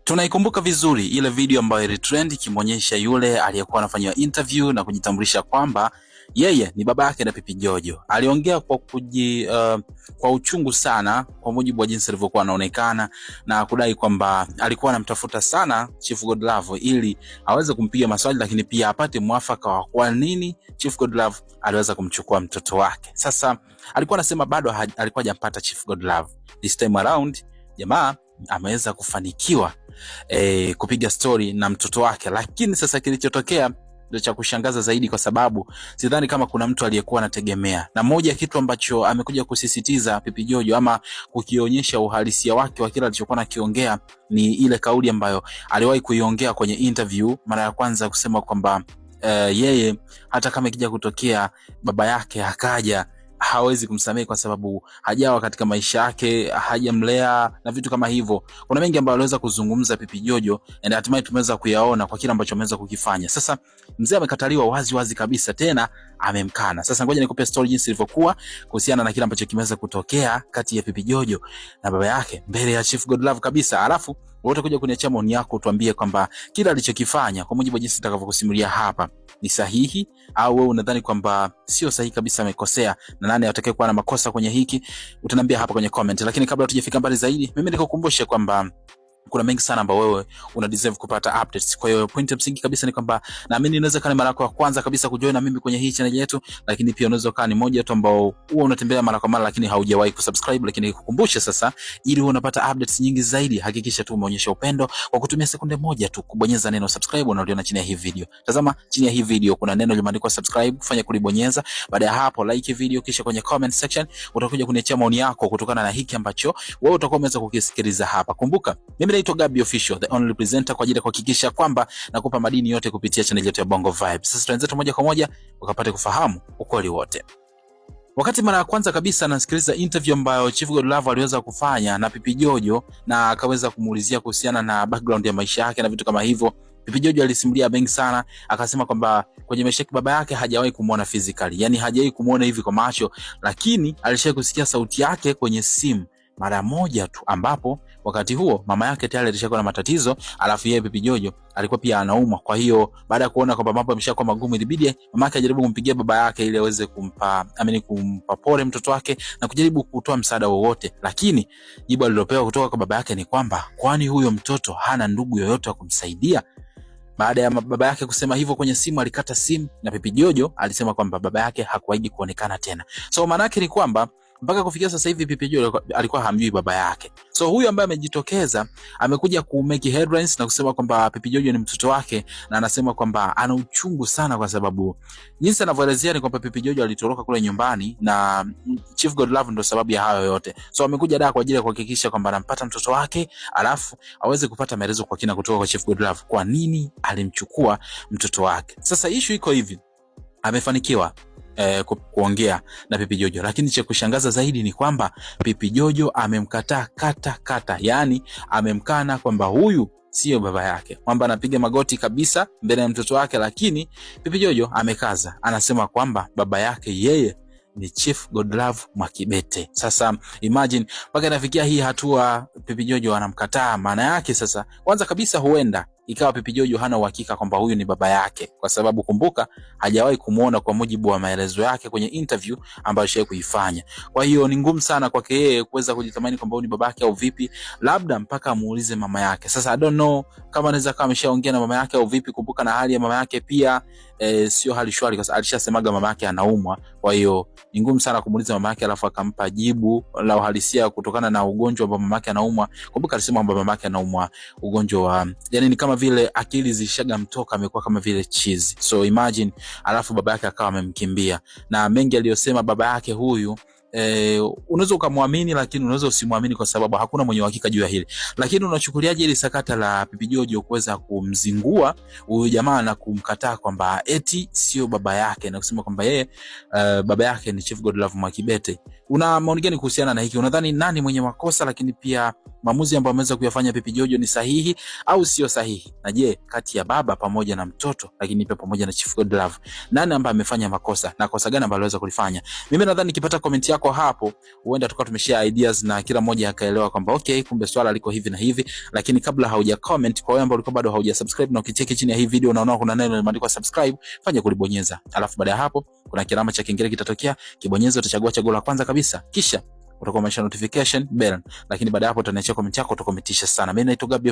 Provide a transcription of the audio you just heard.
Tunaikumbuka vizuri ile video ambayo ilitrend ikimwonyesha yule aliyekuwa anafanyiwa interview na kujitambulisha kwamba yeye ni baba yake na Pipi Jojo. Aliongea kwa uchungu sana, kwa mujibu wa jinsi alivyokuwa anaonekana na kudai kwamba alikuwa anamtafuta sana Chief Godlove ili aweze kumpiga maswali, lakini pia apate mwafaka wa kwa nini Chief Godlove aliweza kumchukua mtoto wake. Sasa alikuwa anasema bado alikuwa hajampata Chief Godlove. This time around jamaa ameweza kufanikiwa kupiga story na mtoto wake, lakini sasa kilichotokea ndio cha kushangaza zaidi, kwa sababu sidhani kama kuna mtu aliyekuwa anategemea. Na moja ya kitu ambacho amekuja kusisitiza Pipi Jojo ama kukionyesha uhalisia wake wa kile alichokuwa anakiongea ni ile kauli ambayo aliwahi kuiongea kwenye interview mara ya kwanza kusema kwamba yeye hata kama ikija kutokea baba yake akaja hawezi kumsamehe kwa sababu hajawa katika maisha yake, hajamlea na vitu kama hivyo. Kuna mengi ambayo aliweza kuzungumza Pipi Jojo and hatimaye tumeweza kuyaona kwa kile ambacho ameweza kukifanya. Sasa mzee amekataliwa wazi wazi kabisa, tena amemkana. Sasa ngoja nikupe story jinsi ilivyokuwa kuhusiana na kile ambacho kimeweza kutokea kati ya Pipi Jojo na baba yake mbele ya Chief Godlove kabisa. Alafu wewe utakuja kuniachia maoni yako, tuambie kwamba kila alichokifanya kwa mujibu wa jinsi nitakavyokusimulia hapa ni sahihi au wewe unadhani kwamba sio sahihi kabisa, amekosea, na nani atakaye kuwa na makosa kwenye hiki? Utaniambia hapa kwenye comment. Lakini kabla hatujafika mbali zaidi, mimi nikukumbushe kwamba kuna mengi sana ambayo wewe una deserve kupata updates. Kwa hiyo point ya msingi kabisa ni kwamba naamini inaweza kuwa ni mara yako ya kwanza kabisa kujoin na mimi kwenye hii channel yetu, lakini pia unaweza kuwa ni moja tu ambao huwa unatembea mara kwa mara lakini haujawahi kusubscribe, lakini nikukumbushe sasa, ili uwe unapata updates nyingi zaidi, hakikisha tu umeonyesha upendo kwa kutumia sekunde moja tu kubonyeza neno subscribe unaliona chini ya hii video. Tazama chini ya hii video kuna neno limeandikwa subscribe, fanya kulibonyeza. Baada ya hapo like video, kisha kwenye comment section utakuja kuniachia maoni yako kutokana na hiki ambacho wewe utakuwa umeweza kukisikiliza hapa. Kumbuka mimi naitwa Gabby Official, the only presenter kwa ajili ya kuhakikisha kwamba nakupa madini yote kupitia channel yetu ya Bongo Vibe. Sasa tuanze moja kwa moja ukapate kufahamu ukweli wote. Wakati mara ya kwanza kabisa nasikiliza interview ambayo Chief Godlove aliweza kufanya na Pipi Jojo na akaweza kumuulizia kuhusiana na background ya maisha yake na vitu kama hivyo, Pipi Jojo alisimulia mengi sana, akasema kwamba kwenye maisha yake baba yake hajawahi kumuona physically, yani hajawahi kumuona hivi kwa macho, lakini alishawahi kusikia sauti yake kwenye simu mara moja tu, ambapo wakati huo mama yake tayari alishakuwa na matatizo, alafu yeye Pipi Jojo alikuwa pia anaumwa. Kwa hiyo baada ya kuona kwamba mambo yameshakuwa magumu, ilibidi mama yake ajaribu kumpigia baba yake ili aweze kumpa amini, kumpa pole mtoto wake na kujaribu kutoa msaada wowote, lakini jibu alilopewa kutoka kwa baba yake ni kwamba kwani huyo mtoto hana ndugu yoyote wa kumsaidia? Baada ya baba yake kusema hivyo kwenye simu, alikata simu na Pipi Jojo alisema kwamba baba yake hakuwahi kuonekana tena. So maana yake ni kwamba mpaka kufikia sasa hivi Pipi Jojo alikuwa hamjui baba yake. So huyu ambaye amejitokeza amekuja ku make headlines na kusema kwamba Pipi Jojo ni mtoto wake, na anasema kwamba ana uchungu sana kwa sababu jinsi anavyoelezea ni kwamba Pipi Jojo alitoroka kule nyumbani na Chief Godlove ndo sababu ya hayo yote. So amekuja da kwa ajili ya kuhakikisha kwamba anampata mtoto wake, alafu aweze kupata maelezo kwa kina kutoka kwa Chief Godlove kwa nini alimchukua mtoto wake. Sasa issue iko hivi, amefanikiwa kuongea na Pipi Jojo, lakini cha kushangaza zaidi ni kwamba Pipi Jojo amemkataa kata kata, yani amemkana kwamba huyu sio baba yake, kwamba anapiga magoti kabisa mbele ya mtoto wake, lakini Pipi Jojo amekaza, anasema kwamba baba yake yeye ni Chief Godlove Mwakibete. Sasa imagine mpaka inafikia hii hatua Pipi Jojo anamkataa. Maana yake sasa, kwanza kabisa huenda ikawa Pipi Jojo hana uhakika kwamba huyu ni baba yake, kwa sababu kumbuka, hajawahi kumuona kwa mujibu wa maelezo yake kwenye interview ambayo alishawahi kuifanya. Kwa hiyo ni ngumu sana kwake yeye kuweza kujitamani kwamba huyu ni baba yake au vipi, labda mpaka amuulize mama yake. Sasa I don't know kama anaweza kama ameshaongea na mama yake au vipi. Kumbuka na hali ya mama yake pia sio hali shwari, kwa sababu alishasemaga mama yake anaumwa. Kwa hiyo ni ngumu sana kumuuliza mama yake alafu akampa jibu la uhalisia kutokana na ugonjwa ambao mama yake anaumwa. Kumbuka alisema kwamba mama yake anaumwa ugonjwa wa, yani ni kama vile akili zishaga mtoka, amekuwa kama vile chizi. So imagine, alafu baba yake akawa amemkimbia na mengi aliyosema baba yake huyu unaweza ukamwamini lakini unaweza usimwamini kwa sababu hakuna mwenye uhakika juu ya hili. Lakini unachukuliaje hili sakata la Pipi Jojo kuweza kumzingua huyu jamaa na kumkataa kwamba eti sio baba yake na kusema kwamba yeye baba yake ni Chief Godlove Mwakibete? Una maoni gani kuhusiana na hiki? Unadhani nani mwenye makosa, lakini pia Maamuzi ambayo ameweza kuyafanya Pipi Jojo ni sahihi au sio sahihi? Na je, kati ya baba pamoja na mtoto, lakini pia pamoja na Chief Godlove, nani ambaye amefanya makosa na kosa gani ambalo aliweza kulifanya? Mimi nadhani nikipata comment yako hapo, huenda tukawa tumeshare ideas na kila mmoja akaelewa kwamba okay, kumbe swala liko hivi na hivi. Lakini kabla hauja comment, kwa wewe ambao ulikuwa bado hauja subscribe na ukicheki chini ya hii video unaona kuna neno limeandikwa subscribe, fanya kulibonyeza. Alafu baada ya hapo kuna kialama cha kengele kitatokea, kibonyeza, utachagua chaguo la kwanza kabisa, kisha utakuwa umesha notification bell. Lakini baada ya hapo utaniachia comment yako, utakometisha sana. Mimi naitwa Gabi.